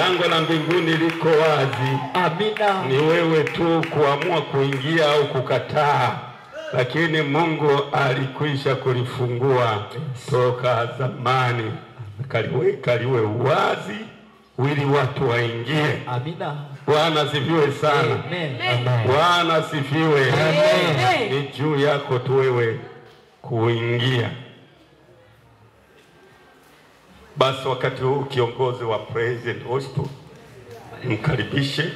Lango la mbinguni liko wazi. Amina. Ni wewe tu kuamua kuingia au kukataa, lakini Mungu alikwisha kulifungua toka zamani, akaliweka liwe wazi ili watu waingie. Amina. Bwana asifiwe sana. Amen. Bwana asifiwe. Amen. Ni juu yako tu wewe kuingia. Basi wakati huu kiongozi wa Praise and Worship mkaribishe,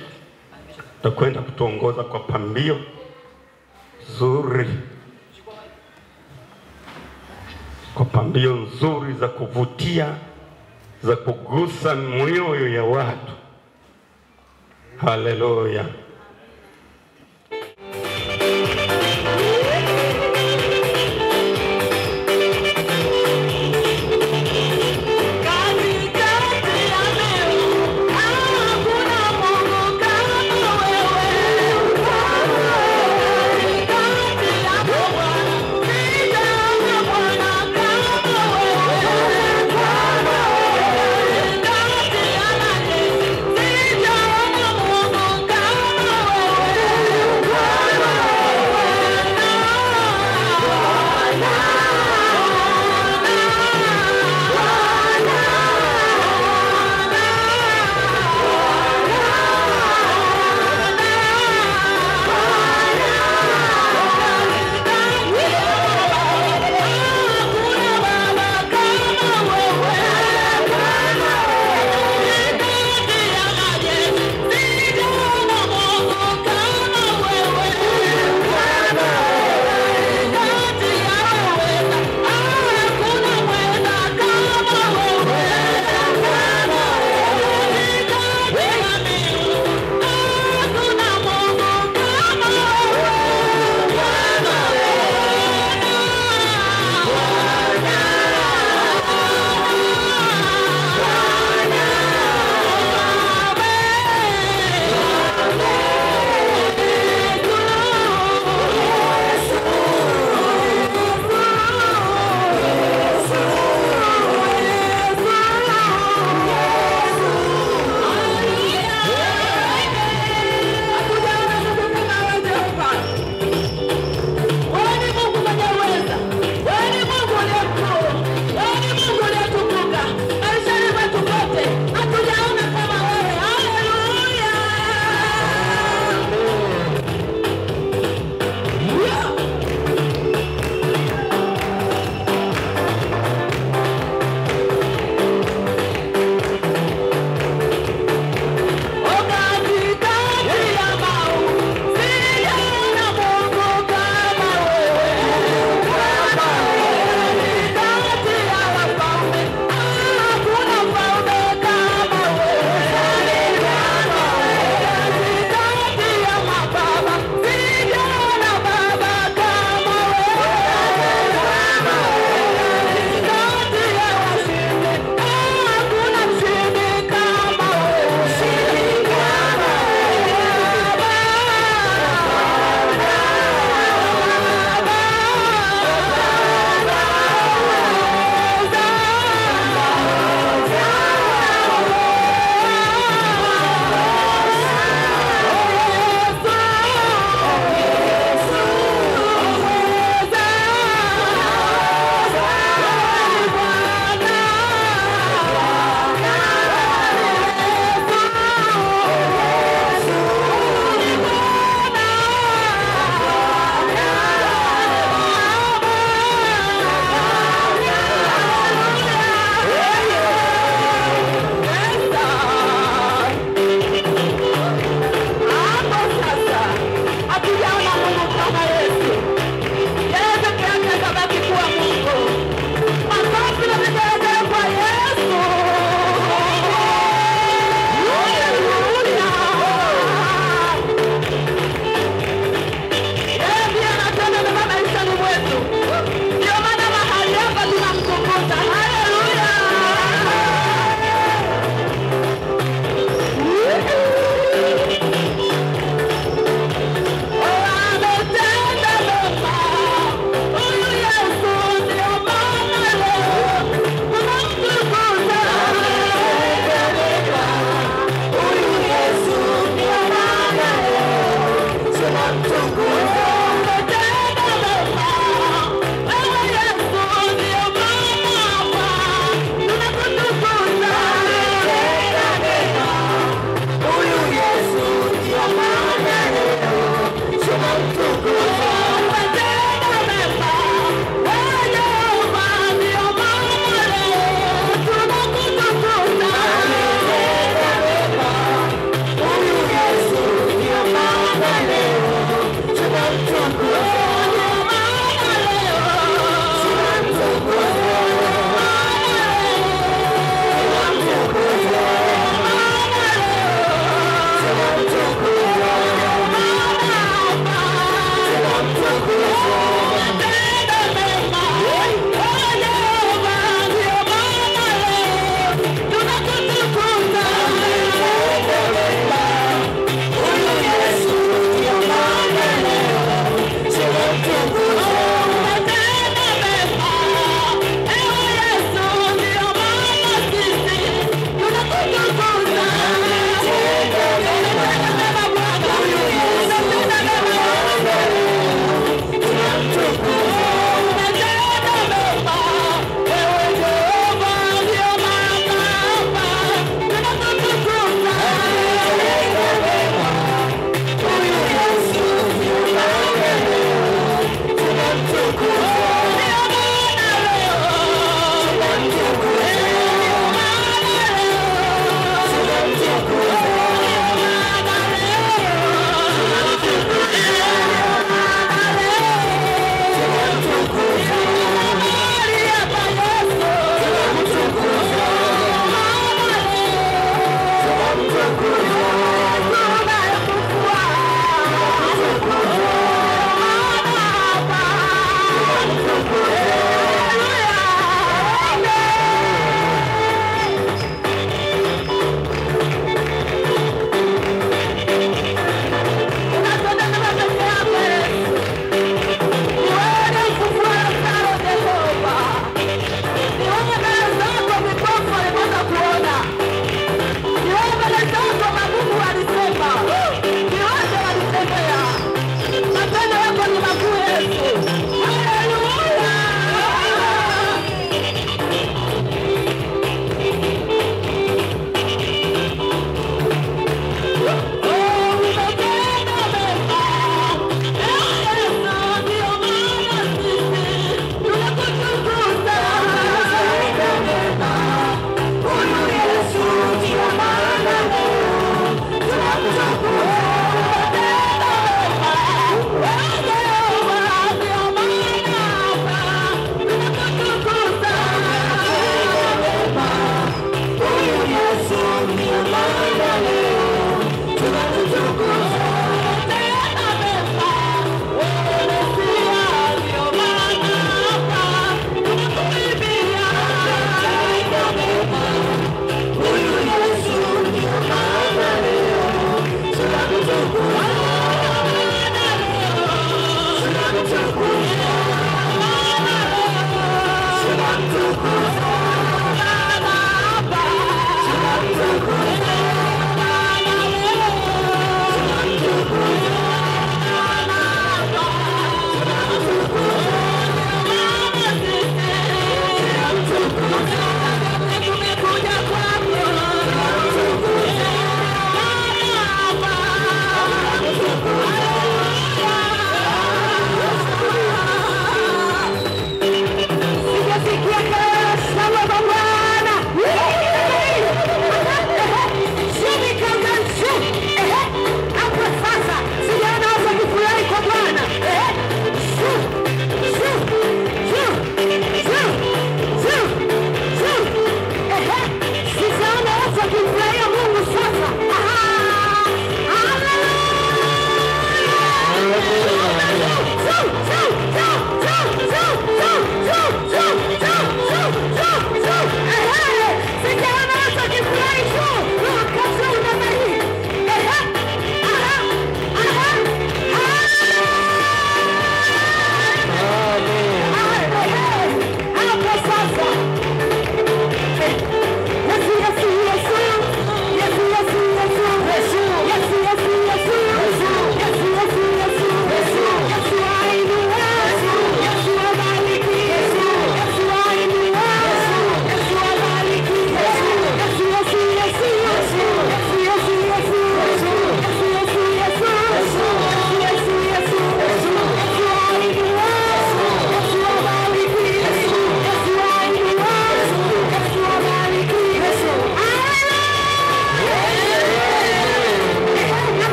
tutakwenda kutuongoza kwa pambio nzuri, kwa pambio nzuri za kuvutia, za kugusa mioyo ya watu. Haleluya. Kama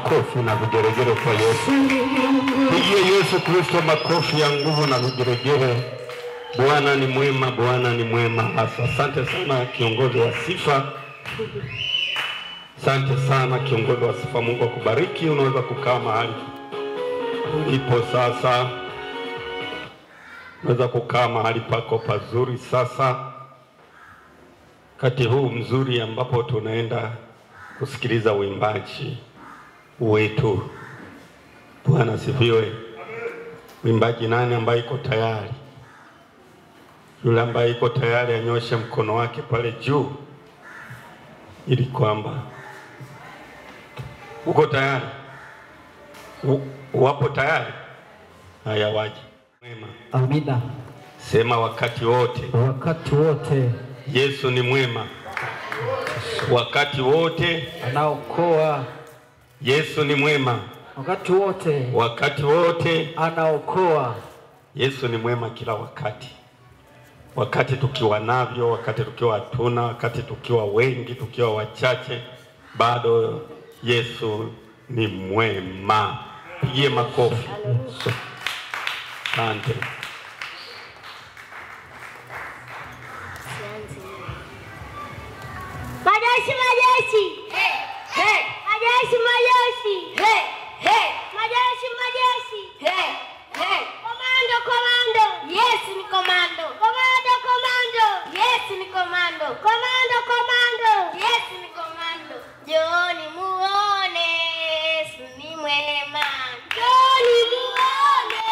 Makofi na vigeregere kwa Yesu. Pigie Yesu Kristo makofi ya nguvu na vigeregere. Bwana ni mwema, Bwana ni mwema. Asante sana kiongozi wa sifa. Asante sana kiongozi wa sifa, Mungu akubariki. Unaweza kukaa mahali ulipo sasa. Unaweza kukaa mahali pako pazuri sasa, wakati huu mzuri ambapo tunaenda kusikiliza uimbaji wetu. Bwana sifiwe. Mwimbaji nani ambaye yuko tayari? Yule ambaye yuko tayari anyoshe mkono wake pale juu, ili kwamba uko tayari. Wapo tayari? Haya, waje. Mwema. Amina. Sema wakati wote. Wakati wote. Yesu ni mwema. Wakati wote anaokoa. Yesu ni mwema. Wakati wote. Wakati wote anaokoa. Yesu ni mwema kila wakati. Wakati tukiwa navyo, wakati tukiwa hatuna, wakati tukiwa wengi, tukiwa wachache, bado Yesu ni mwema. Pigie makofi. Asante. Majeshi, majeshi. Hey, hey. Majeshi, majeshi. Hey, hey. Majeshi, majeshi. Hey, hey. Komando, komando. Yes, ni komando. Komando, komando. Yes, ni komando. Komando, komando. Yes, ni komando. Njooni muone Yesu ni mwema. Njooni muone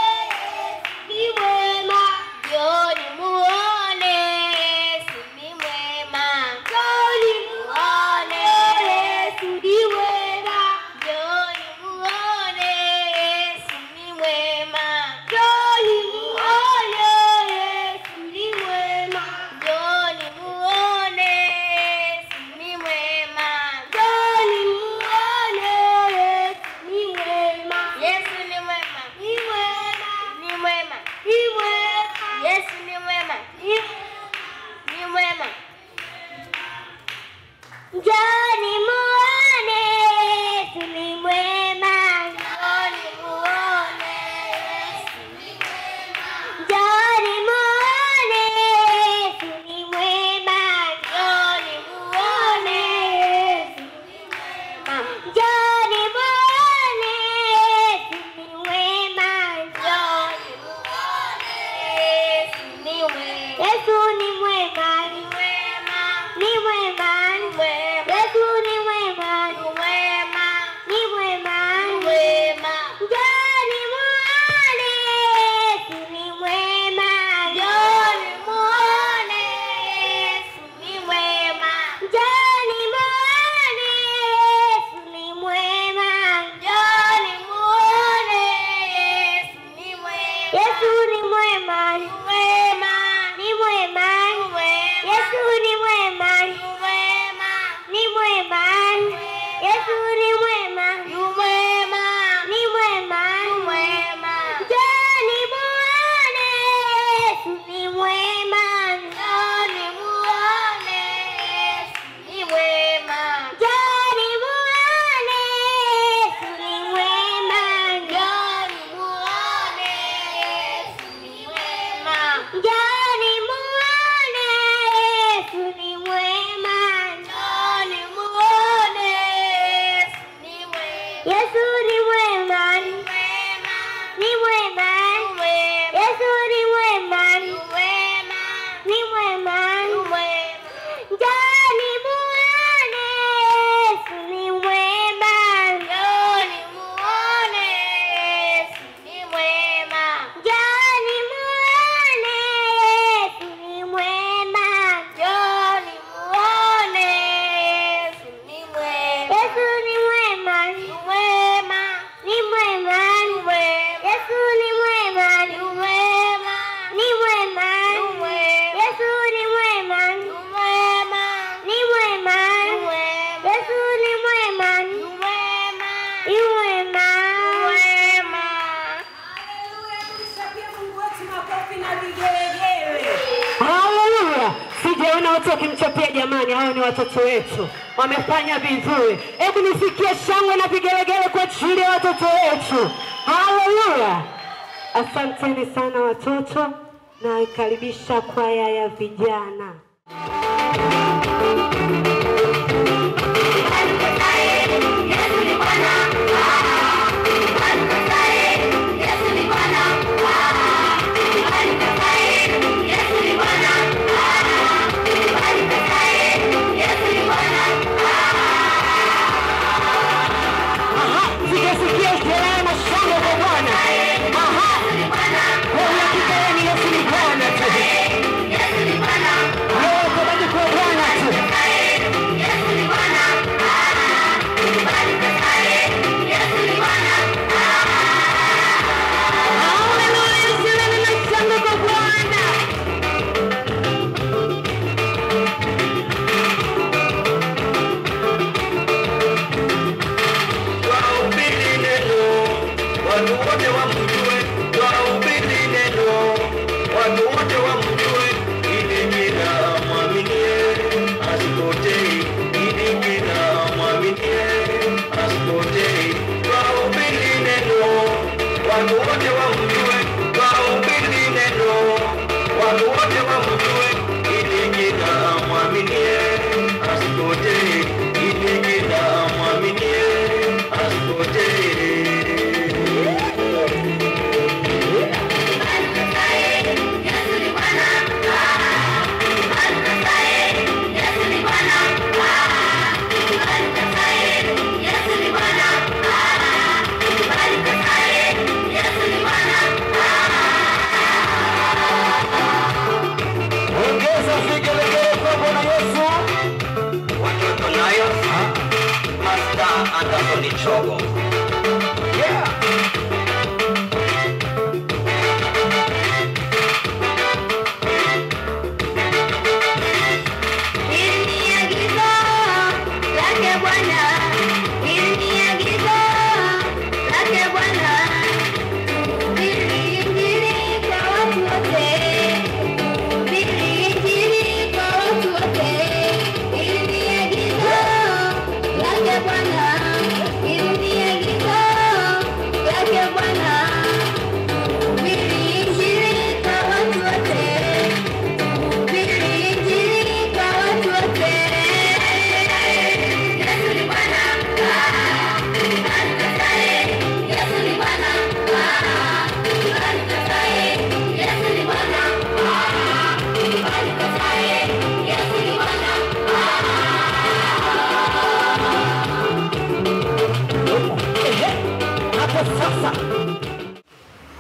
Yesu ni mwema. Njooni muone Yesu ni mwema. Njooni muone Yesu ni mwema. Njooni muone Yesu ni mwema. Njooni muone Yesu ni mwema. Njooni muone Yesu ni mwema. Njooni muone Yesu ni mwema. Yesu ni mwema. Ni mwema. Ni mwema. Ni mwema. Yesu ni mwema. Ni mwema. Njooni muone Yesu ni mwema. Njooni muone Yesu ni mwema. Njooni muone Yesu ni mwema. Njooni muone Yesu ni mwema. Njooni muone Yesu ni mwema. Njooni muone Yesu ni mwema. Yesu ni mwema. Ni mwema. Ni mwema. Ni mwema. Yesu ni Tuwachapie jamani, hao ni watoto wetu. Wamefanya vizuri. Hebu nisikie shangwe na vigelegele kwa ajili ya watoto wetu. Haleluya. Asanteni sana watoto, na karibisha kwaya ya vijana.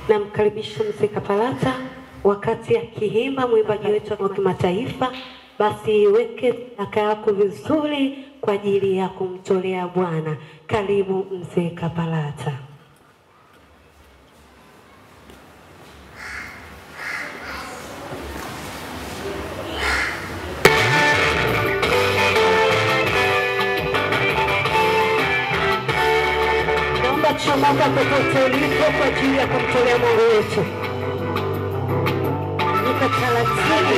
Namkaribisha Mzee Kapalata wakati akiimba mwimbaji wetu wa kimataifa. Basi weke sadaka yako vizuri kwa ajili ya kumtolea Bwana. Karibu Mzee Kapalata. Naomba chomoka popote ulipo kwa ajili ya kumtolea Mungu wetu. Nika taratibu.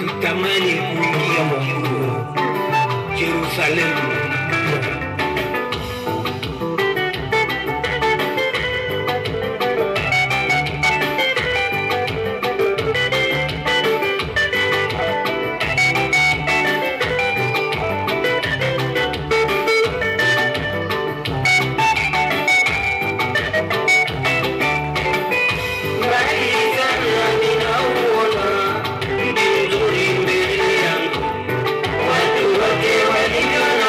Tutamani kuingia mji huo, Yerusalemu. Watu wote walio na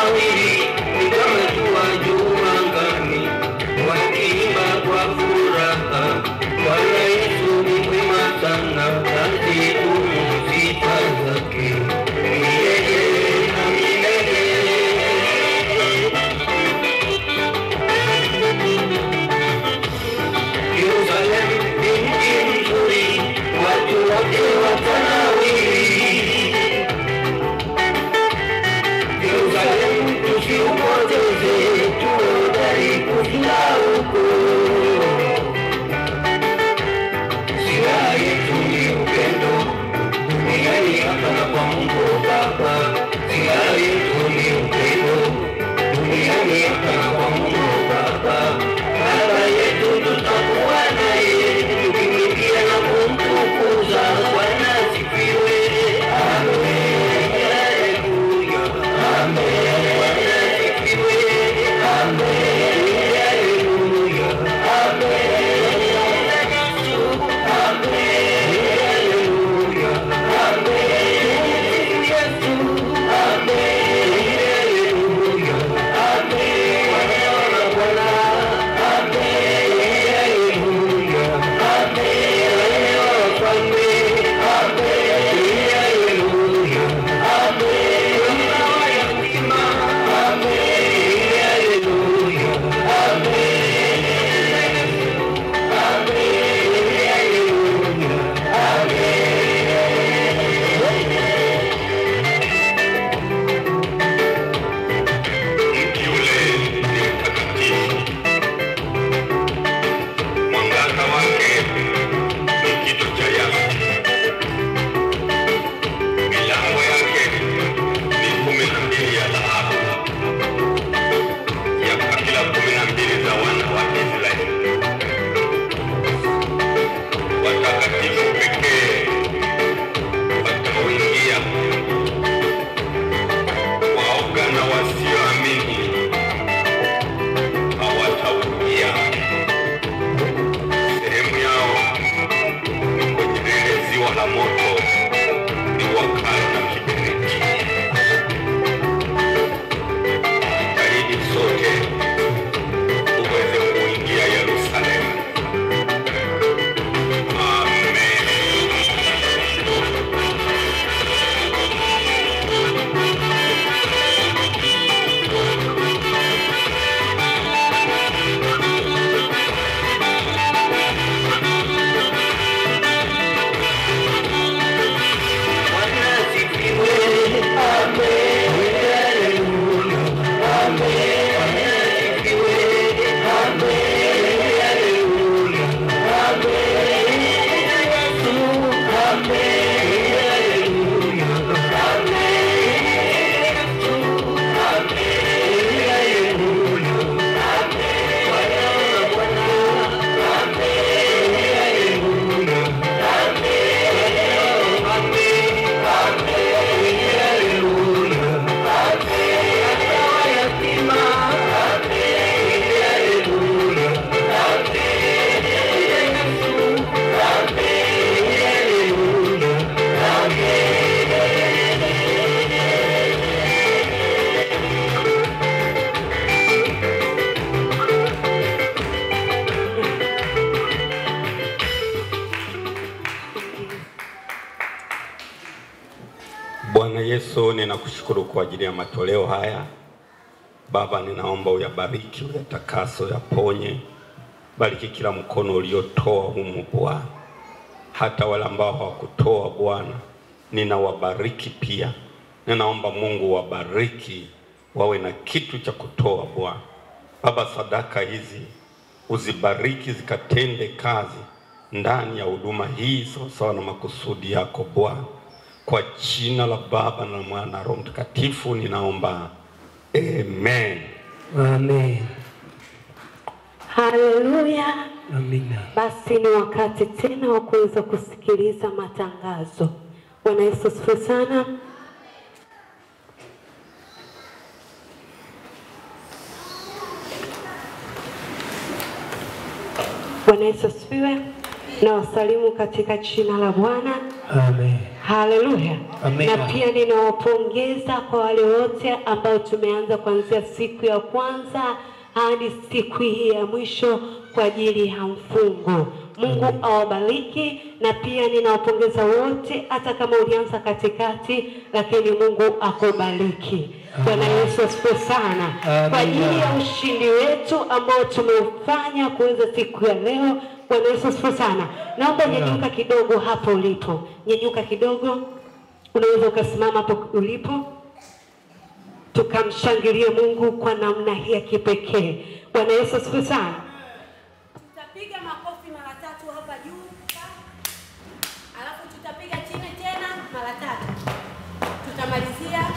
Yesu, ninakushukuru kwa ajili ya matoleo haya. Baba, ninaomba uyabariki, uyatakase, uyaponye. Bariki kila mkono uliotoa humu Bwana, hata wale ambao hawakutoa Bwana, ninawabariki pia. Ninaomba Mungu wabariki, wawe na kitu cha kutoa Bwana. Baba, sadaka hizi uzibariki, zikatende kazi ndani ya huduma hii sawasawa na makusudi yako Bwana. Kwa jina la Baba na Mwana na Roho Mtakatifu ninaomba, amen. Amen. Haleluya. Amina. Basi ni wakati tena wa kuweza kusikiliza matangazo. Bwana Yesu asifiwe sana. Bwana Yesu asifiwe. Na wasalimu katika jina la Bwana. Amen. Haleluya. Amina. Na pia ninawapongeza kwa wale wote ambao tumeanza kuanzia siku ya kwanza hadi siku hii ya mwisho kwa ajili ya mfungo. Mungu awabariki. Na pia ninawapongeza wote hata kama ulianza katikati, lakini Mungu akubariki. Bwana Yesu asifiwe sana. Kwa ajili ya ushindi wetu ambao tumeufanya kuanza siku ya leo. Bwana Yesu asifiwe sana. Naomba nyanyuka kidogo hapo ulipo. Nyanyuka kidogo. Unaweza ukasimama hapo ulipo. Tukamshangilie Mungu kwa namna hii ya kipekee. Bwana Yesu asifiwe sana. Tutapiga makofi mara tatu hapa juu. Alafu tutapiga chini tena mara tatu. Tutamalizia.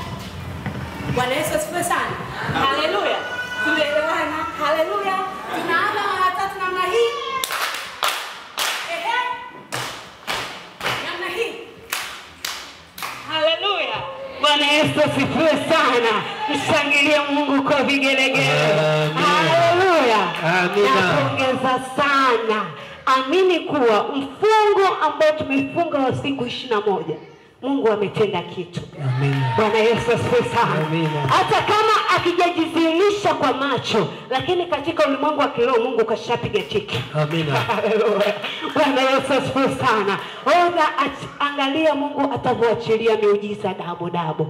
Bwana Yesu asifiwe sana. Haleluya. Tumeelewana? Haleluya. Tunaanza mara tatu namna hii. Ehe. Namna hii. Haleluya. Bwana Yesu asifiwe sana. Mshangilie Mungu kwa vigelegele. Haleluya. Amina. Napongeza sana. Amini kuwa mfungo ambao tumefunga wa siku 21, Mungu ametenda kitu. Amina. Bwana Yesu asifiwe sana. Amina. Hata kama akijajidhihirisha kwa macho, lakini katika ulimwengu wa kiroho Mungu kashapiga tiki. Amina. Haleluya. Bwana Yesu asifiwe sana. Ona, angalia Mungu atavyoachilia miujiza dabu dabu.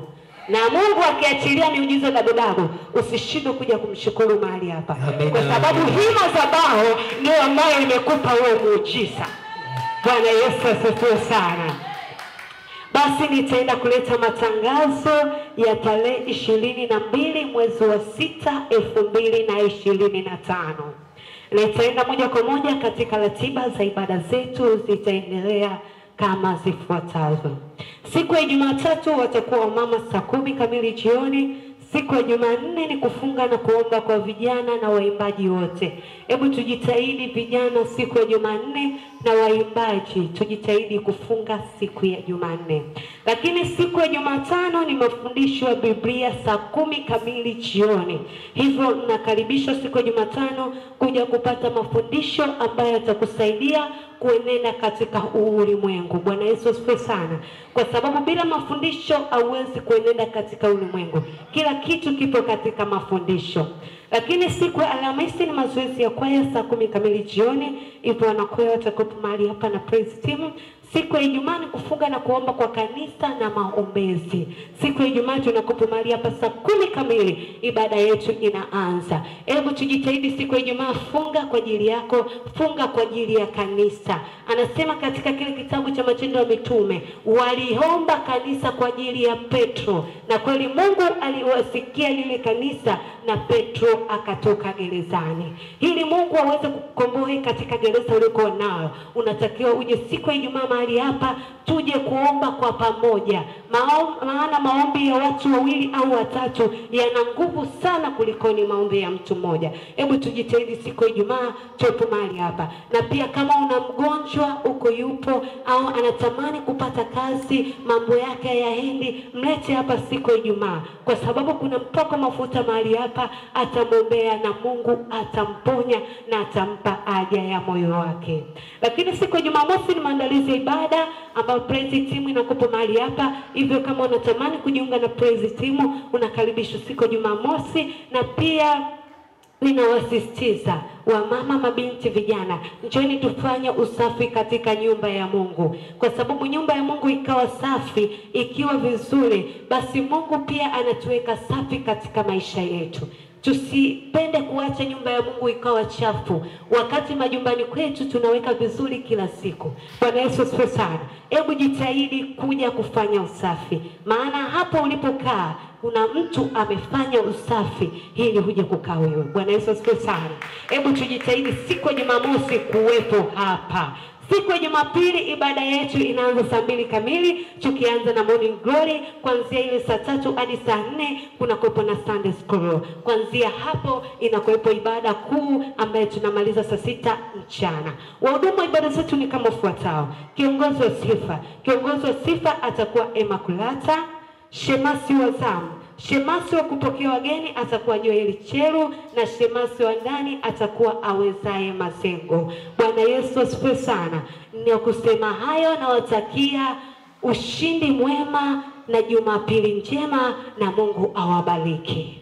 Na Mungu akiachilia miujiza dabu dabu, usishindwe kuja kumshukuru mahali hapa. Amina. Kwa sababu hii madhabahu ndio ambayo imekupa huo muujiza. Bwana Yesu asifiwe sana. Basi nitaenda kuleta matangazo ya tarehe 22 mwezi wa 6 2025. Nitaenda moja kwa moja katika ratiba za ibada zetu, zitaendelea kama zifuatazo. Siku ya Jumatatu watakuwa mama saa 10 kamili jioni. Siku ya Jumanne ni kufunga na kuomba kwa vijana na waimbaji wote. Hebu tujitahidi vijana siku ya Jumanne na waimbaji tujitahidi kufunga siku ya Jumanne. Lakini siku ya Jumatano ni mafundisho ya Biblia saa 10 kamili jioni. Hivyo nakaribishwa siku ya Jumatano kuja kupata mafundisho ambayo yatakusaidia kuenenda katika ulimwengu. Bwana Yesu asifiwe sana. Kwa sababu bila mafundisho hauwezi kuenenda katika ulimwengu. Kila kitu kipo katika mafundisho. Lakini siku ya Alhamisi ni mazoezi ya kwaya saa 10 kamili jioni. Ipo wanakwaya watakuwepo mahali hapa na praise team. Siku ya Ijumaa ni kufunga na kuomba kwa kanisa na maombezi. Siku ya Ijumaa tunakuwepo mahali hapa saa 10 kamili, ibada yetu inaanza. Hebu tujitahidi siku ya Ijumaa, funga kwa ajili yako, funga kwa ajili ya kanisa. Anasema katika kile kitabu cha Matendo ya Mitume, waliomba kanisa kwa ajili ya Petro, na kweli Mungu aliwasikia lile kanisa na Petro akatoka gerezani. Ili Mungu aweze kukukomboa katika gereza uliko nao, unatakiwa uje siku ya Ijumaa mahali hapa tuje kuomba kwa pamoja. Maana maombi ya watu wawili au watatu yana nguvu sana kuliko ni maombi ya mtu mmoja. Hebu tujitahidi siku ya Ijumaa tuwepo mahali hapa. Na pia kama una mgonjwa uko yupo au anatamani kupata kazi, mambo yake hayaendi, mlete hapa siku ya Ijumaa, kwa sababu kuna mpako mafuta mahali hapa, atamwombea na Mungu atamponya na atampa haja ya moyo wake. Lakini siku ya Jumamosi ni maandalizi ya ibada ambayo praise team inakupa mahali hapa. Hivyo kama unatamani kujiunga na praise team unakaribishwa siku ya Jumamosi. Na pia Ninawasisitiza wamama, mabinti, vijana, njooni tufanye usafi katika nyumba ya Mungu, kwa sababu nyumba ya Mungu ikawa safi, ikiwa vizuri, basi Mungu pia anatuweka safi katika maisha yetu. Tusipende kuacha nyumba ya Mungu ikawa chafu, wakati majumbani kwetu tunaweka vizuri kila siku. Bwana Yesu asifiwe sana. Hebu jitahidi kuja kufanya usafi, maana hapo ulipokaa kuna mtu amefanya usafi ili huje kukaa wewe. Bwana Yesu asifiwe sana. Hebu tujitahidi siku ya Jumamosi kuwepo hapa. Siku ya Jumapili ibada yetu inaanza saa 2 kamili, tukianza na morning glory kuanzia ile saa 3 hadi saa 4 kuna kuwepo na Sunday school. Kuanzia hapo inakuwepo ibada kuu ambayo tunamaliza saa 6 mchana. Wahudumu wa ibada zetu ni kama ufuatao. Kiongozi wa sifa, kiongozi wa sifa atakuwa Emakulata. Shemasi wa zamu, shemasi wa kupokea wageni atakuwa Joeli Cheru, na shemasi wa ndani atakuwa Awezaye Masengo. Bwana Yesu asifiwe sana. Ni kusema hayo, nawatakia ushindi mwema na Jumapili njema, na Mungu awabariki.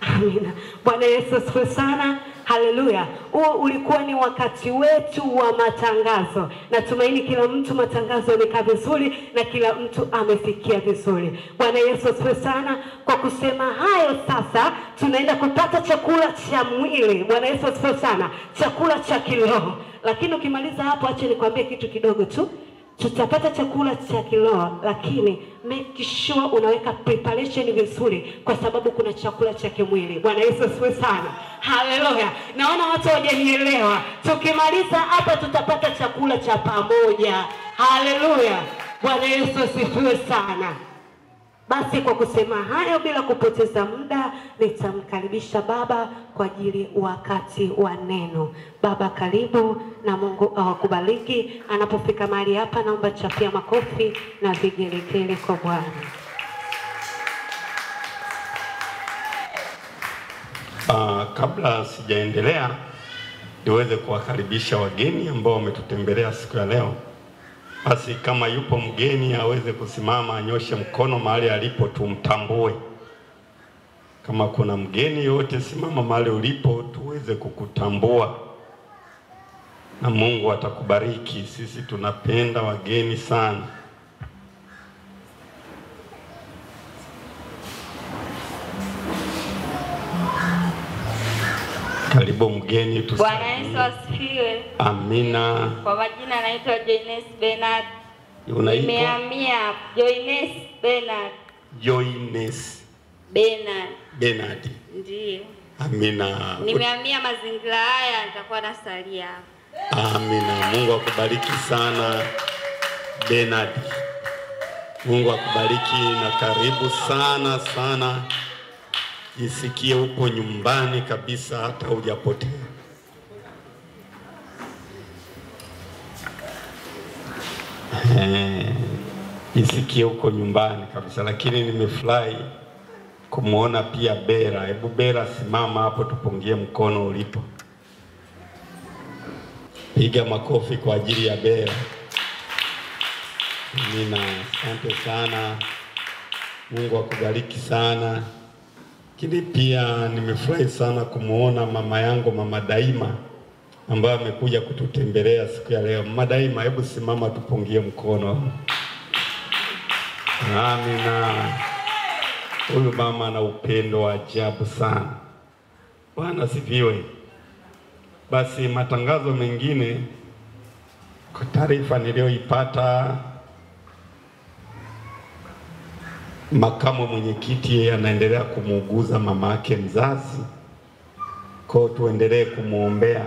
Amina. Bwana Yesu asifiwe sana. Haleluya. Huo ulikuwa ni wakati wetu wa matangazo. Natumaini kila mtu matangazo yamekaa vizuri na kila mtu amesikia vizuri. Bwana Yesu asifiwe sana. Kwa kusema hayo, sasa tunaenda kupata chakula cha mwili. Bwana Yesu asifiwe sana. Chakula cha kiroho. Lakini ukimaliza hapo, acha nikwambie kitu kidogo tu. Tutapata chakula cha kiroho, lakini make sure unaweka preparation vizuri, kwa sababu kuna chakula cha kimwili. Bwana Yesu asifiwe sana. Haleluya. Naona watu hawajanielewa. Tukimaliza hapa tutapata chakula cha pamoja. Haleluya. Bwana Yesu asifiwe sana. Basi kwa kusema hayo, bila kupoteza muda, nitamkaribisha baba kwa ajili wakati wa neno. Baba karibu, na Mungu awakubariki. Anapofika mahali hapa, naomba chapia makofi na vigelegele kwa Bwana. Kabla sijaendelea, niweze kuwakaribisha wageni ambao wametutembelea siku ya leo. Basi kama yupo mgeni aweze kusimama, anyoshe mkono mahali alipo tumtambue. Kama kuna mgeni yote, simama mahali ulipo tuweze kukutambua, na Mungu atakubariki. Sisi tunapenda wageni sana. Karibu mgeni. Bwana Yesu asifiwe. Amina. Kwa majina naitwa Joynes Bernard. Unaitwa? Nimehamia Joynes Bernard. Joynes Bernard. Bernard. Ndiyo. Amina. Nimehamia mazingira haya, nitakuwa nasalia. Amina. Mungu akubariki sana Bernard. Mungu akubariki na karibu sana sana. Jisikie uko nyumbani kabisa, hata hujapotea. Jisikie uko nyumbani kabisa. Lakini nimefurahi kumuona pia Bera. Hebu Bera simama hapo tupungie mkono ulipo. Piga makofi kwa ajili ya Bera. Amina. Asante sana. Mungu akubariki sana. Lakini pia nimefurahi sana kumuona mama yangu, Mama Daima, ambaye amekuja kututembelea siku ya leo. Mama Daima, hebu simama tupungie mkono. Amina. Huyu mama ana upendo wa ajabu sana. Bwana asifiwe. Basi matangazo mengine, kwa taarifa niliyoipata, makamu mwenyekiti anaendelea kumuuguza mama yake mzazi. Kwa tuendelee kumuombea.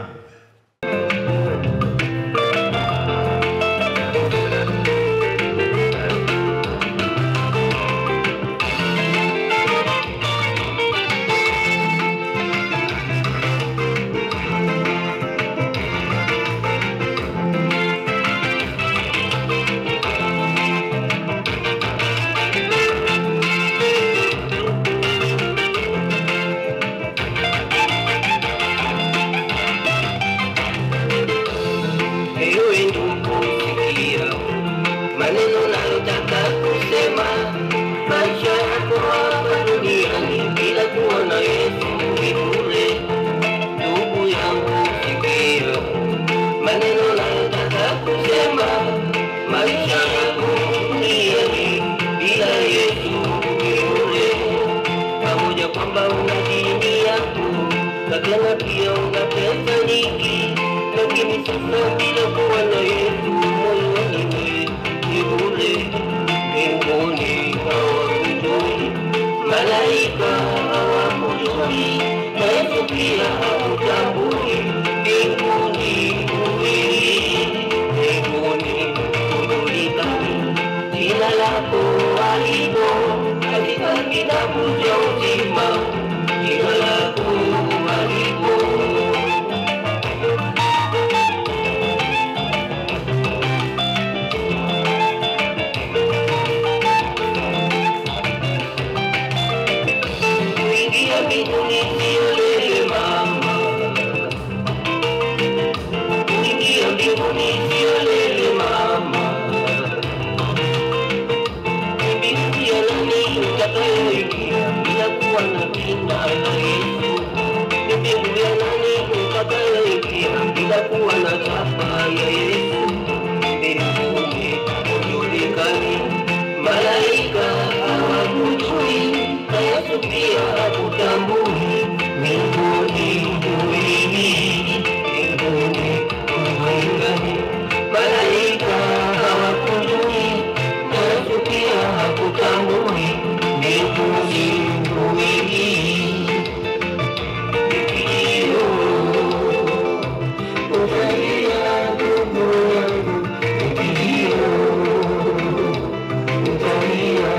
Maneno nayotaka kusema, maisha yako hapa duniani. Mbinguni hawakujui, malaika hawakujui, na Yesu pia hakutambui. Mbinguni huingii, mbinguni hujulikani, jina lako halipo katika kitabu cha uzima, jina lako halipo. Kuingia mbinguni sio lele mama, kuingia mbinguni sio lele mama. Mbingu ya nani utakayoingia bila kuwa na jina la Yesu? Mbingu ya nani utakayoingia bila kuwa na chapa ya Yesu? Mbinguni hujulikani, malaika hawakujui, na Yesu pia hakutambui. Mbinguni huingii, mbinguni hujulikani, malaika hawakujui, na Yesu pia hakutambui. Mbinguni huingii, nikilio utalia ndugu yangu, nikilio utalia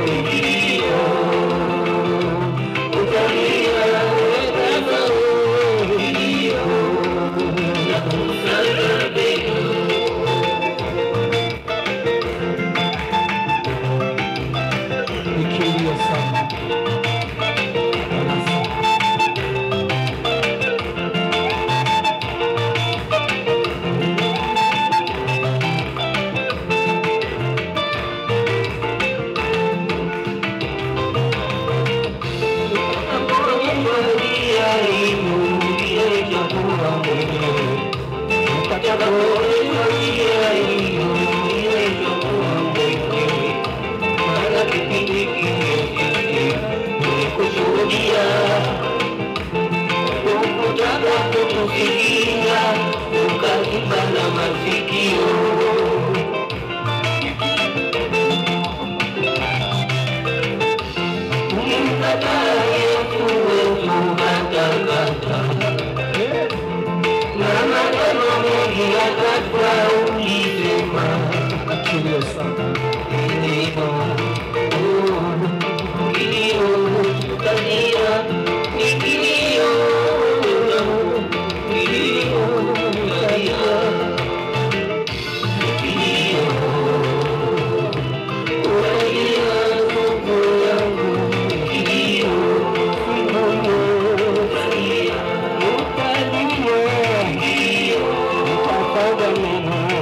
nikilio utalia wewe, nikilio na kusaga mbegu. Ni kilio sana. Ukazibana masikio. Ulimkataa Yesu wetu katakata, na maneno mengi yakatwa ulisema. Kilio sana. Kilio, kilio, utalia, ni kilio, kilio, utalia, ni kilio, utalia ndugu yangu, kilio, utalia, kilio,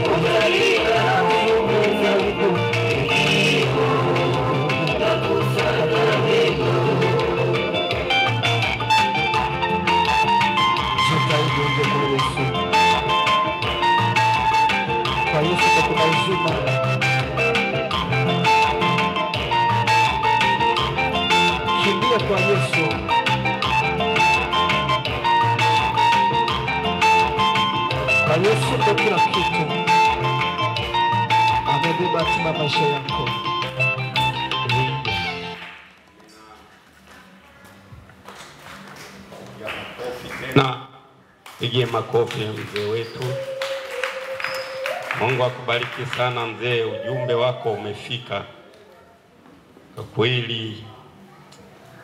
utalia ndugu yangu, kilio, nakusaga mbegu. Jitahidi uje kwa Yesu. Kwa Yesu ndio kuna uzima. Kimbia kwa Yesu. Kwa Yesu ndio kila kitu. Amebeba hatima ya maisha yako. Na pigie makofi mzee wetu. Mungu akubariki sana mzee, ujumbe wako umefika. Kwa kweli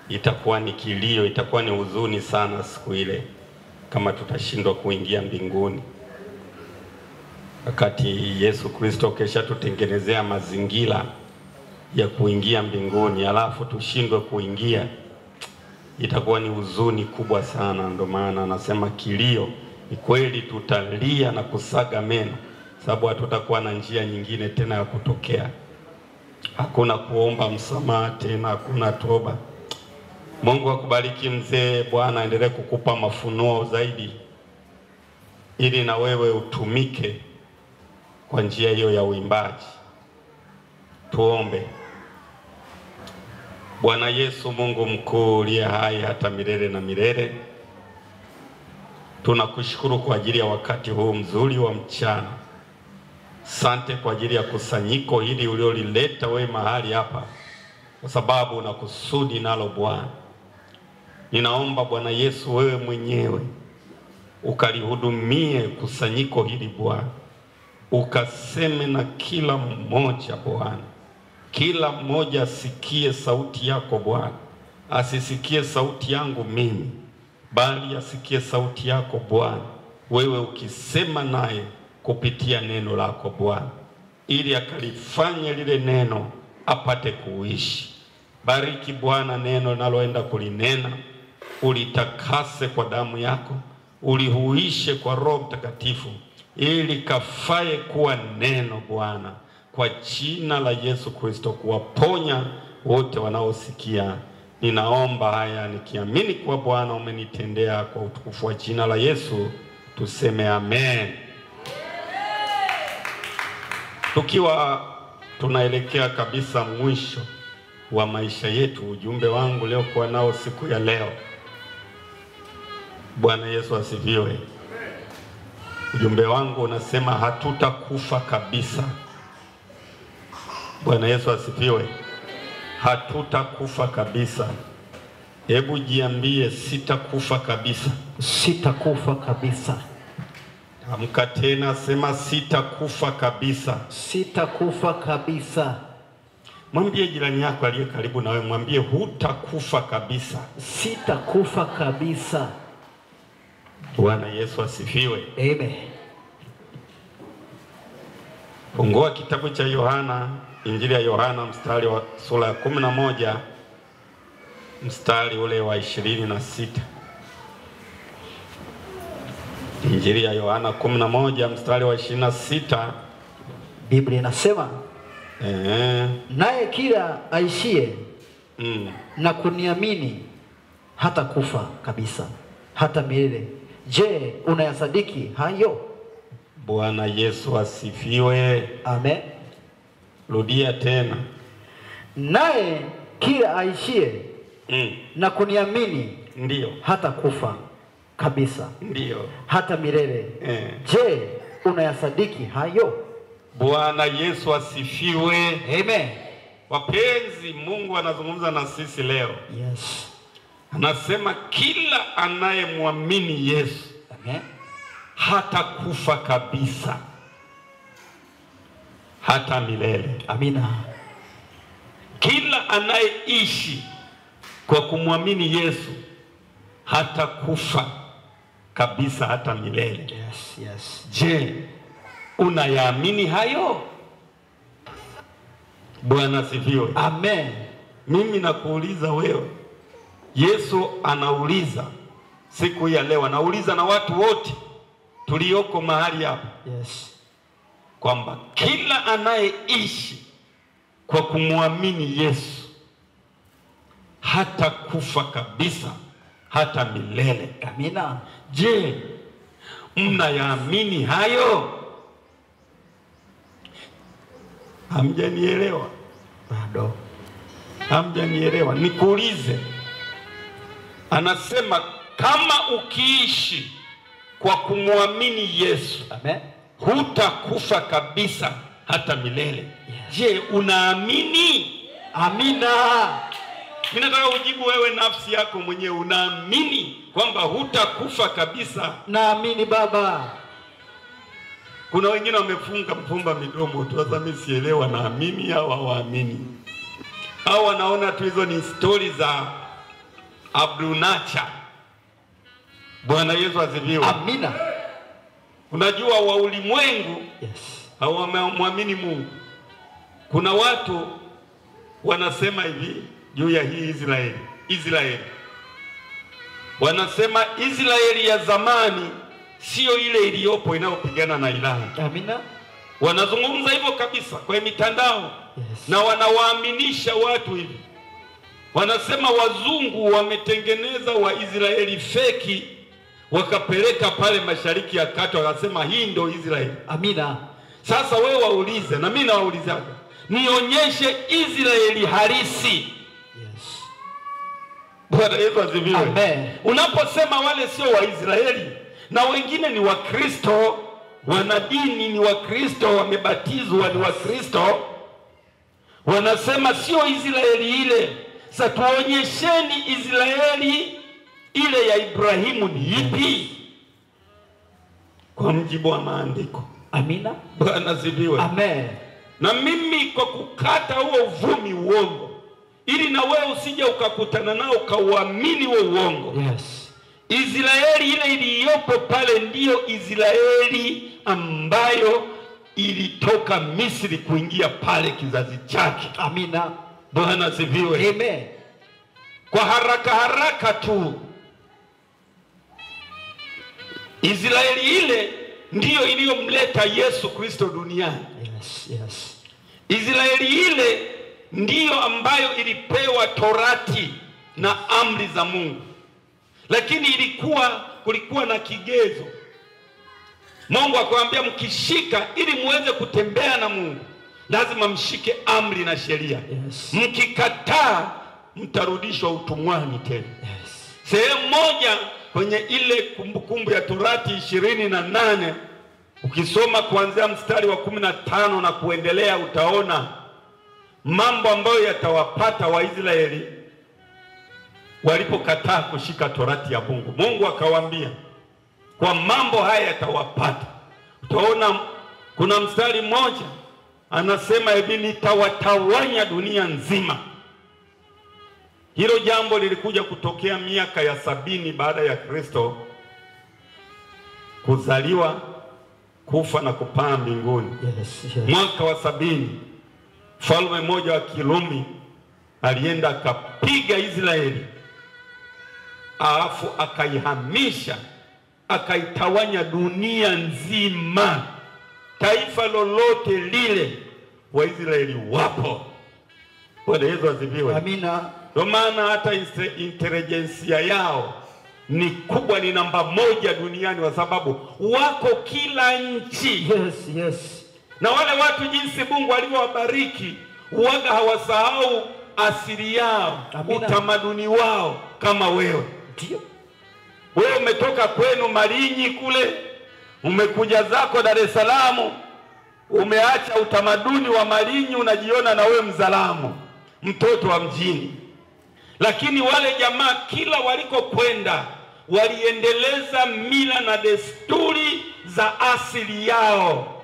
itakuwa ni kilio, itakuwa ni huzuni sana siku ile kama tutashindwa kuingia mbinguni, wakati Yesu Kristo kesha tutengenezea mazingira ya kuingia mbinguni, alafu tushindwe kuingia, itakuwa ni huzuni kubwa sana. Ndio maana anasema kilio. Ni kweli tutalia na kusaga meno, sababu hatutakuwa na njia nyingine tena ya kutokea. Hakuna kuomba msamaha tena, hakuna toba. Mungu akubariki mzee. Bwana aendelee kukupa mafunuo zaidi, ili na wewe utumike kwa njia hiyo ya uimbaji. Tuombe. Bwana Yesu, Mungu mkuu uliye hai hata milele na milele, tunakushukuru kwa ajili ya wakati huu mzuri wa mchana. Sante kwa ajili ya kusanyiko hili uliolileta wewe mahali hapa, kwa sababu una kusudi nalo Bwana. Ninaomba Bwana Yesu, wewe mwenyewe ukalihudumie kusanyiko hili Bwana, ukaseme na kila mmoja Bwana. Kila mmoja asikie sauti yako Bwana, asisikie sauti yangu mimi, bali asikie sauti yako Bwana, wewe ukisema naye kupitia neno lako Bwana, ili akalifanye lile neno apate kuishi. Bariki Bwana neno naloenda kulinena, ulitakase kwa damu yako, ulihuishe kwa Roho Mtakatifu, ili kafaye kuwa neno Bwana, kwa jina la Yesu Kristo, kuwaponya wote wanaosikia. Ninaomba haya nikiamini kwa Bwana umenitendea, kwa utukufu wa jina la Yesu tuseme amen. Tukiwa tunaelekea kabisa mwisho wa maisha yetu, ujumbe wangu leo kwa nao siku ya leo, Bwana Yesu asifiwe. Ujumbe wangu unasema hatutakufa kabisa. Bwana Yesu asifiwe. Hatutakufa kabisa. Hebu jiambie, sitakufa kabisa. Sitakufa kabisa. Amka tena, sema sitakufa kabisa. Sitakufa kabisa. Mwambie jirani yako aliye karibu nawe, mwambie hutakufa kabisa. Sitakufa kabisa. Bwana Yesu asifiwe. Amen. Fungua kitabu cha Yohana, Injili ya Yohana mstari wa sura ya 11 mstari ule wa 26. Injili ya Yohana 11 mstari wa 26. Biblia inasema naye kila aishie na kuniamini hata kufa kabisa hata milele. Je, unayasadiki hayo? Bwana Yesu asifiwe. Amen. Rudia tena. Naye kila aishie na kuniamini, ndio, hata kufa kabisa, ndio, hata milele. Je, unayasadiki hayo? Bwana Yesu asifiwe. Amen. Wapenzi, Mungu anazungumza na sisi leo. Yes. Anasema kila anayemwamini Yesu, amen, hata kufa kabisa hata milele. Amina. Kila anayeishi kwa kumwamini Yesu hata kufa kabisa hata milele. Yes, yes. Je, unayaamini hayo? Bwana asifiwe. Amen. Mimi nakuuliza wewe. Yesu anauliza siku ya leo, anauliza na watu wote tulioko mahali hapa. Yes. Kwamba kila anayeishi kwa kumwamini Yesu hata kufa kabisa hata milele. Amina. Je, mnayaamini hayo? Hamjanielewa bado? Hamjanielewa? Nikuulize. Anasema kama ukiishi kwa kumwamini Yesu, amen, hutakufa kabisa hata milele. Yes. Je, unaamini? Amina. Mimi nataka ujibu wewe nafsi yako mwenyewe, unaamini kwamba hutakufa kabisa? Naamini baba. Kuna wengine wamefunga mfumba midomo tu, sasa mimi sielewa naamini au hawaamini. Au wanaona tu hizo ni story za Abdunacha. Bwana Yesu asifiwe. Amina. Unajua wa ulimwengu, yes, hawamwamini Mungu. Kuna watu wanasema hivi juu ya hii Israeli. Israeli. Wanasema Israeli ya zamani sio ile iliyopo inayopigana na Irani. Amina. Wanazungumza hivyo kabisa kwa mitandao. Yes. Na wanawaaminisha watu hivi. Wanasema wazungu wametengeneza wa Israeli feki wakapeleka pale Mashariki ya Kati, wakasema hii ndio Israeli. Amina. Sasa wewe waulize, na mimi nawaulizaga, nionyeshe Israeli halisi. Yes. Bwana Yesu asifiwe. Amen. Unaposema wale sio wa Israeli na wengine ni Wakristo, Wanadini ni Wakristo, wamebatizwa ni Wakristo, wanasema sio Israeli ile. Sasa tuonyesheni Israeli ile ya Ibrahimu ni ipi kwa mjibu wa maandiko. Amina. Bwana asifiwe. Amen. Na mimi kwa kukata huo uvumi uongo, ili na wewe usije ukakutana nao ukauamini huo uongo. Yes. Israeli ile iliyopo pale ndiyo Israeli ambayo ilitoka Misri kuingia pale kizazi chake. Amina. Bwana asifiwe. Amen. Kwa haraka haraka tu, Israeli ile ndiyo iliyomleta Yesu Kristo duniani. Yes, yes. Israeli ile ndiyo ambayo ilipewa Torati na amri za Mungu. Lakini kulikuwa na kigezo. Mungu akawaambia mkishika, ili muweze kutembea na Mungu, lazima mshike amri na sheria. Yes. Mkikataa mtarudishwa utumwani tena. Yes. Sehemu moja kwenye ile Kumbukumbu ya Torati 28, ukisoma kuanzia mstari wa 15 na kuendelea, utaona mambo ambayo yatawapata Waisraeli walipokataa kushika Torati ya Mungu. Mungu akawaambia kwa mambo haya yatawapata. Utaona kuna mstari mmoja anasema hivi, nitawatawanya dunia nzima. Hilo jambo lilikuja kutokea miaka ya 70 baada ya Kristo kuzaliwa, kufa na kupaa mbinguni. Yes, yes. Mwaka wa 70 mfalme mmoja wa Kirumi alienda akapiga Israeli, alafu akaihamisha, akaitawanya dunia nzima. Taifa lolote lile Waisraeli wapo. Bwana Yesu asifiwe. Amina. Ndio maana hata intelijensia yao ni kubwa, ni namba 1 duniani, kwa sababu wako kila nchi. Yes, yes. Na wale watu jinsi Mungu alivyowabariki, waga hawasahau asili yao, utamaduni wao kama wewe. Ndio. Wewe umetoka kwenu Malinyi kule, umekuja zako Dar es Salaam, umeacha utamaduni wa Malinyi, unajiona na wewe Mzalamu, mtoto wa mjini. Lakini wale jamaa kila walikokwenda waliendeleza mila na desturi za asili yao.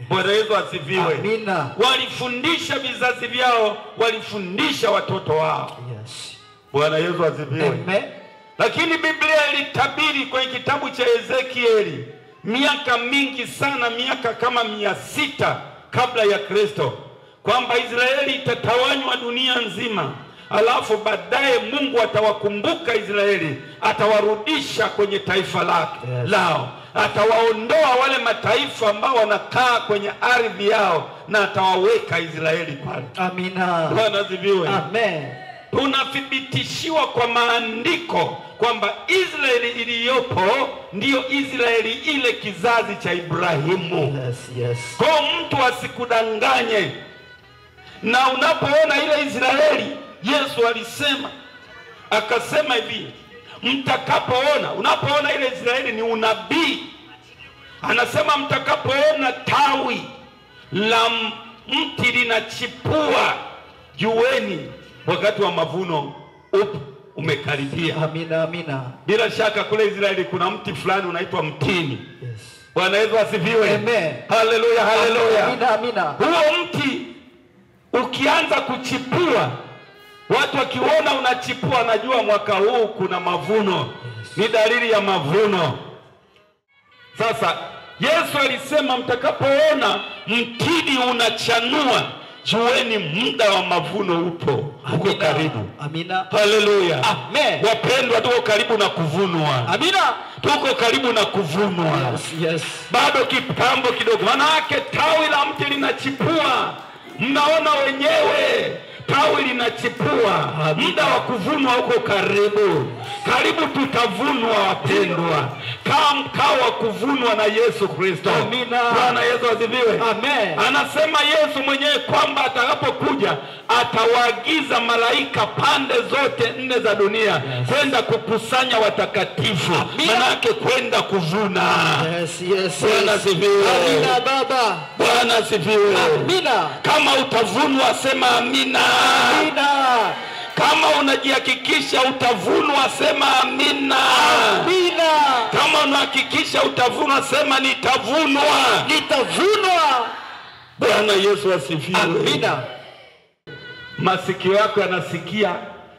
Bwana Yesu asifiwe. Amina. Walifundisha vizazi vyao, walifundisha watoto wao. Yes. Bwana Yesu asifiwe. Amen. Lakini Biblia ilitabiri kwenye kitabu cha Ezekieli miaka mingi sana, miaka kama 600 kabla ya Kristo, kwamba Israeli itatawanywa dunia nzima, alafu baadaye Mungu atawakumbuka Israeli, atawarudisha kwenye taifa lake, yes, lao, atawaondoa wale mataifa ambao wanakaa kwenye ardhi yao na atawaweka Israeli pale. Amina. Bwana asifiwe. Amen. Tunathibitishiwa kwa maandiko kwamba Israeli iliyopo ndiyo Israeli ile kizazi cha Ibrahimu. Yes, yes. Kwa mtu asikudanganye. Na unapoona ile Israeli, Yesu alisema, akasema hivi, mtakapoona, unapoona ile Israeli ni unabii. Anasema mtakapoona tawi la mti linachipua, jueni wakati wa mavuno upo, umekaribia. Amina, amina. Bila shaka kule Israeli kuna mti fulani unaitwa mtini. Yes. Bwana Yesu asifiwe. Amen. Haleluya, haleluya. Amina, amina. Huo mti ukianza kuchipua, watu wakiona unachipua, najua mwaka huu kuna mavuno. Yes. Ni dalili ya mavuno. Sasa Yesu alisema mtakapoona mtini unachanua, jueni muda wa mavuno upo, uko karibu. Amina. Haleluya. Amen. Wapendwa, tuko karibu na kuvunwa. Amina. Tuko karibu na kuvunwa. Yes, yes. Bado kitambo kidogo. Maana yake tawi la mti linachipua. Mnaona wenyewe. Tawi linachipua, muda wa kuvunwa uko karibu. Karibu tutavunwa wapendwa. Kaa mkao wa kuvunwa na Yesu Kristo. Amina. Bwana Yesu asifiwe. Amen. Anasema Yesu mwenyewe kwamba atakapokuja atawaagiza malaika pande zote nne za dunia kwenda kukusanya watakatifu. Manake kwenda kuvuna. Yes, yes, Bwana yes. asifiwe. Amina baba. Bwana asifiwe. Amina. Kama utavunwa sema amina. Amina. Kama unajihakikisha utavunwa sema amina. Amina. Kama unahakikisha utavunwa sema nitavunwa. Nitavunwa. Bwana Yesu asifiwe. Amina. Masikio yako yanasikia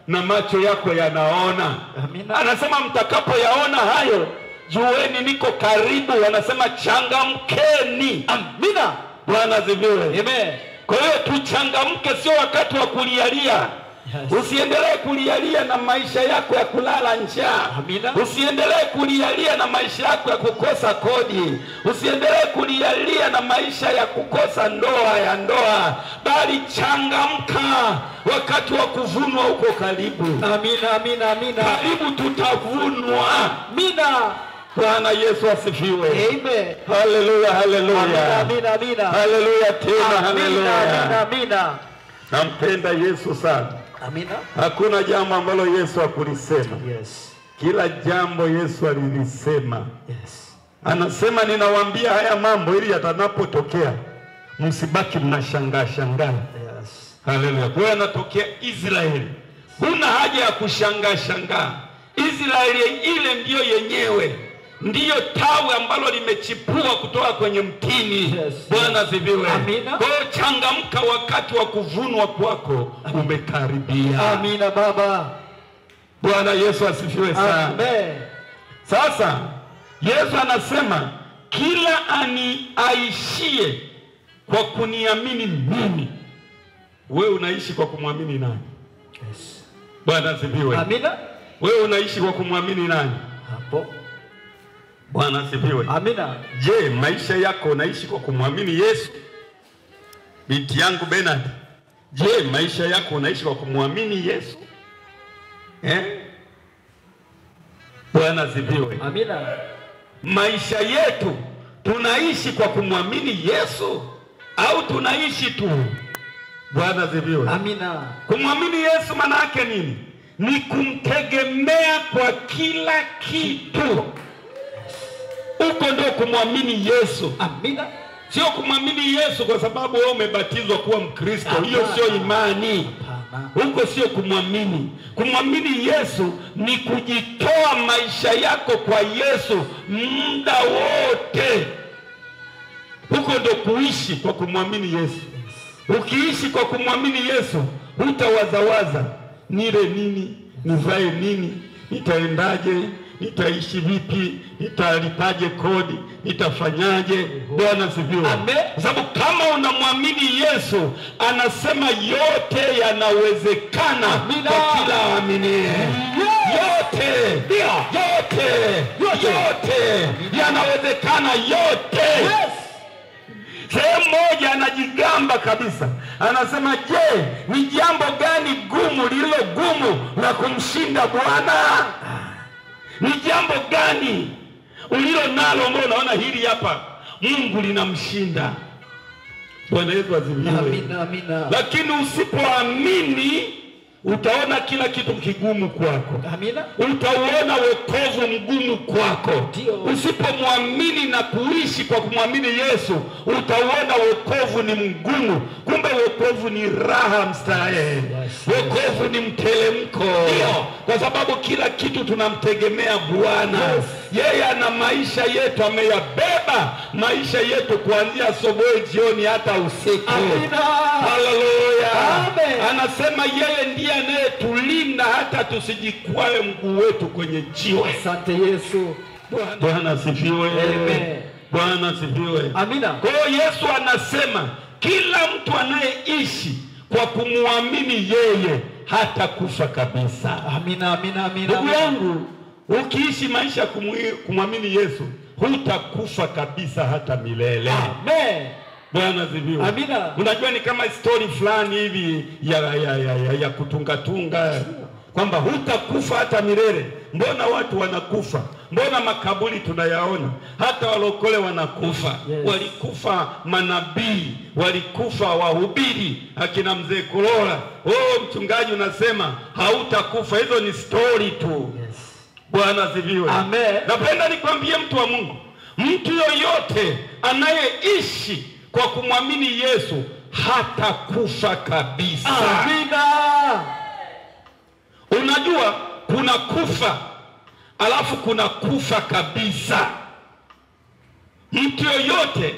na macho yako yanaona. Amina. Anasema mtakapoyaona hayo jueni niko karibu. Anasema changamkeni. Amina. Bwana asifiwe. Amen. Kwa hiyo tuchangamke, sio wakati wa kulialia. Yes. Usiendelee kulialia na maisha yako ya kulala njaa. Amina. Usiendelee kulialia na maisha yako ya kukosa kodi. Usiendelee kulialia na maisha ya kukosa ndoa ya ndoa, bali changamka, wakati wa kuvunwa uko karibu. Amina, amina, amina. Karibu tutavunwa. Amina. Bwana Yesu asifiwe. Amen. Haleluya, haleluya. Amina, amina. Haleluya tena, Amina, amina, haleluya. amina. Nampenda Yesu sana. Amina. Hakuna jambo ambalo Yesu hakulisema. Yes. Kila jambo Yesu alilisema. Yes. Anasema ninawaambia haya mambo ili yatanapotokea msibaki mnashangaa shangaa. Yes. Haleluya. Kwa hiyo anatokea Israeli. Huna haja ya kushangaa shangaa. Israeli ile ndiyo yenyewe, ndiyo tawi ambalo limechipua kutoka kwenye mtini. Yes. Bwana asifiwe. Amina. Kwa hiyo changamka, wakati wa kuvunwa kwako umekaribia. Amina baba. Bwana Yesu asifiwe sana. Amen. Sasa Yesu anasema kila aishie kwa kuniamini mimi. Wewe unaishi kwa kumwamini nani? Yes. Bwana asifiwe. Amina. Wewe unaishi kwa kumwamini nani? Hapo. Bwana asifiwe. Amina. Je, maisha yako unaishi kwa kumwamini Yesu? Binti yangu Bernard, je, maisha yako unaishi kwa kumwamini Yesu? Bwana asifiwe. Amina. Maisha yetu tunaishi kwa kumwamini Yesu au tunaishi tu? Bwana asifiwe. Amina. Kumwamini Yesu maana yake nini? Ni kumtegemea kwa kila kitu. Huko ndio kumwamini Yesu. Amina. Sio kumwamini Yesu kwa sababu wewe umebatizwa kuwa Mkristo. Hiyo sio imani. Huko sio kumwamini. Kumwamini Yesu ni kujitoa maisha yako kwa Yesu muda wote. Huko ndio kuishi kwa kumwamini Yesu. Ukiishi kwa kumwamini Yesu, hutawazawaza nile nini, nivae nini, nitaendaje, nitaishi vipi, nitalipaje kodi, nitafanyaje. Bwana asifiwe. Amen. Kwa sababu kama unamwamini Yesu, anasema yote yanawezekana kwa kila aaminiye. Yote, yote, yote yanawezekana, yote. Yes. Sehemu moja anajigamba kabisa, anasema je, ni jambo gani gumu lililo gumu la kumshinda Bwana? Ni jambo gani ulilo nalo ambalo unaona hili hapa Mungu linamshinda? Bwana Yesu asifiwe. Amina, amina. Lakini usipoamini utaona kila kitu kigumu kwako. Amina. Utauona wokovu mgumu kwako. Ndio. Usipomwamini na kuishi kwa kumwamini Yesu, utauona wokovu ni mgumu. Kumbe wokovu ni raha mstarehe. Yes, wokovu ni mtelemko. Ndio. Kwa sababu kila kitu tunamtegemea Bwana. Yes. Yeye ana maisha yetu, ameyabeba maisha yetu kuanzia asubuhi, jioni hata usiku. Amina. Haleluya. Amen. Anasema yeye ndiye anayetulinda hata tusijikwae mguu wetu kwenye jiwe. Asante Yesu. Bwana asifiwe. Amen. Bwana asifiwe. Amina. Kwa hiyo Yesu anasema kila mtu anayeishi kwa kumwamini yeye hata kufa kabisa. Amina, amina, amina. Ndugu yangu, ukiishi maisha kumwamini Yesu hutakufa kabisa hata milele. Amen. Bwana asifiwe. Amina. Unajua ni kama story fulani hivi ya kutunga tunga kwamba hutakufa hata milele. Mbona watu wanakufa? Mbona makaburi tunayaona? Hata walokole wanakufa. Yes. Walikufa manabii, walikufa wahubiri, akina mzee Kulola. Oh, mchungaji unasema hautakufa. Hizo ni story tu. Yes. Bwana asifiwe. Amen. Napenda nikwambie mtu wa Mungu, mtu yoyote anayeishi kwa kumwamini Yesu hatakufa kabisa. Amina. Unajua kuna kufa alafu kuna kufa kabisa. Mtu yoyote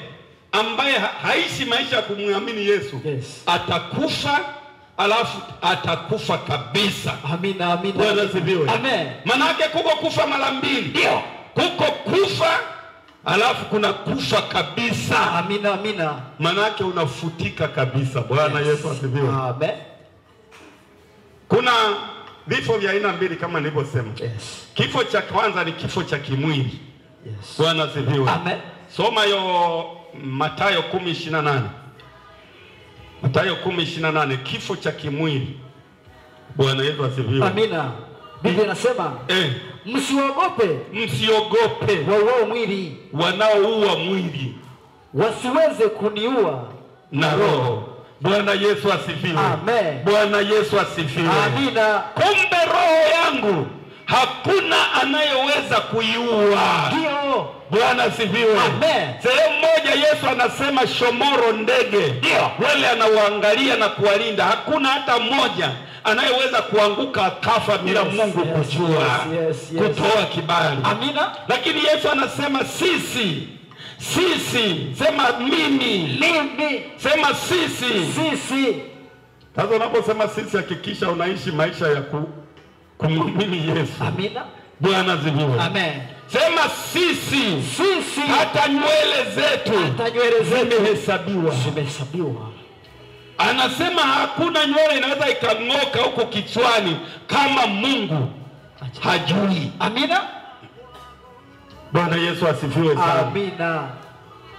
ambaye haishi maisha ya kumwamini Yesu, yes, atakufa alafu atakufa kabisa. Amina, amina. Bwana asifiwe. Amen. Manake kuko kufa mara mbili. Ndio. Kuko kufa alafu kuna kufa kabisa. Amina, amina. Manake unafutika kabisa. Bwana yes, Yesu asifiwe. Amen. Kuna vifo vya aina mbili kama nilivyosema. Yes. Kifo cha kwanza ni kifo cha kimwili. Yes. Bwana asifiwe. Amen. Soma yo Mathayo 10:28. Mathayo 10:28, kifo cha kimwili. Bwana Yesu asifiwe. Amina. Biblia inasema msiogope, msiogope wauao mwili, wanaoua mwili wasiweze kuniua na roho. Bwana Yesu asifiwe. Amen. Bwana Yesu asifiwe. Amina. Kumbe roho yangu hakuna anayeweza kuiua. Ndio. Bwana asifiwe. Amen. Sehemu moja Yesu anasema shomoro ndege, ndio wale anawaangalia na kuwalinda, hakuna hata mmoja anayeweza kuanguka akafa bila yes, Mungu yes, kujua, yes, yes, yes, kutoa kibali. Amina. Lakini Yesu anasema sisi, sema mimi, sema sisi, sisi. Sasa unaposema sisi, hakikisha unaishi maisha ya kumwamini Yesu. Amina. Bwana asifiwe. Amen. Sema sisi, sisi, hata nywele zetu, zimehesabiwa. Zimehesabiwa. Anasema hakuna nywele inaweza ikang'oka huko kichwani kama Mungu hajui. Amina. Bwana Yesu asifiwe sana. Amina.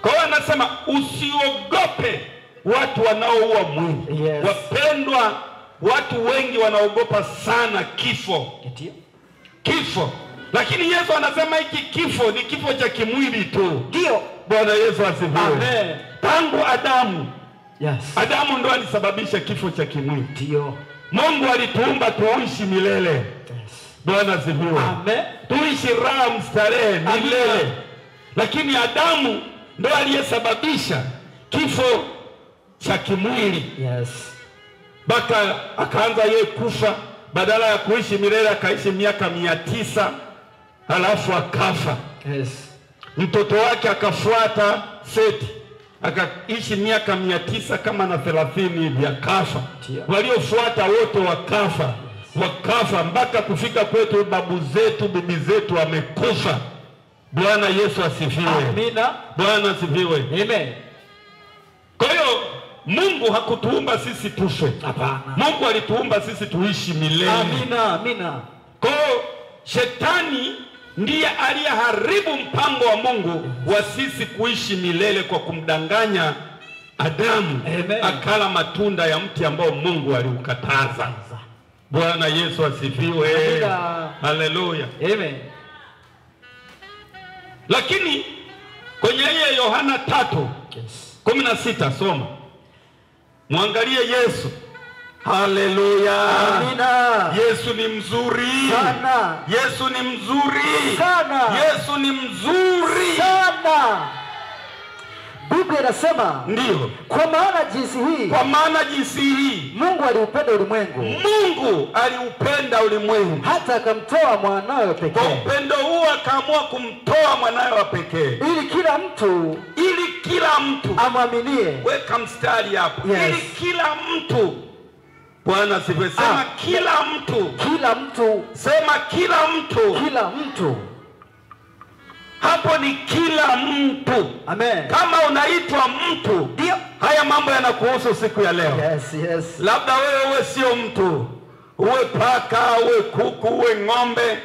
Kwa hiyo anasema usiogope watu wanaoua mwili. Yes. Wapendwa, watu wengi wanaogopa sana kifo. Ndio. Kifo. Lakini Yesu anasema hiki kifo ni kifo cha kimwili tu. Ndio. Bwana Yesu asifiwe. Amen. Tangu Adamu. Yes. Adamu ndo alisababisha kifo cha kimwili. Ndio. Mungu alituumba tuishi milele. Yes. Bwana asifiwe. Amen. Tuishi raha mstarehe milele. Lakini Adamu ndo aliyesababisha kifo cha kimwili. Yes. Baka akaanza yeye kufa, badala ya kuishi milele akaishi miaka 900 halafu akafa. Yes. Mtoto wake akafuata Seti, akaishi miaka 900 kama na 30 hivi akafa. Waliofuata wote wakafa. Wakafa mpaka kufika kwetu, babu zetu, bibi zetu wamekufa. Bwana Yesu asifiwe. Amina. Bwana asifiwe. Amen. Kwa hiyo Mungu hakutuumba sisi tufe. Hapana. Mungu alituumba sisi tuishi milele. Amina, amina. Kwa hiyo shetani ndiye aliyeharibu mpango wa Mungu wa sisi kuishi milele kwa kumdanganya Adamu. Amen. Akala matunda ya mti ambao Mungu aliukataza. Bwana Yesu asifiwe. Haleluya. Amen. Lakini kwenye ile Yohana 3:16 soma. Muangalie Yesu. Haleluya. Amina. Yesu ni mzuri sana. Yesu ni mzuri sana. Yesu ni mzuri sana. Biblia inasema ndio, kwa maana jinsi hii, kwa maana jinsi hii Mungu aliupenda ulimwengu, Mungu aliupenda ulimwengu hata akamtoa mwanawe pekee. Kwa upendo huu akaamua kumtoa mwanawe wa pekee, ili kila mtu, ili kila mtu amwaminie. Weka mstari hapo. Yes. Ili kila mtu. Bwana sifiwe. Sema kila mtu. Kila mtu. Sema kila mtu. Kila mtu. Hapo ni kila mtu. Amen. Kama unaitwa mtu, ndio haya mambo yanakuhusu siku ya leo. Yes, yes. Labda wewe uwe sio mtu, uwe paka, uwe kuku, uwe ng'ombe,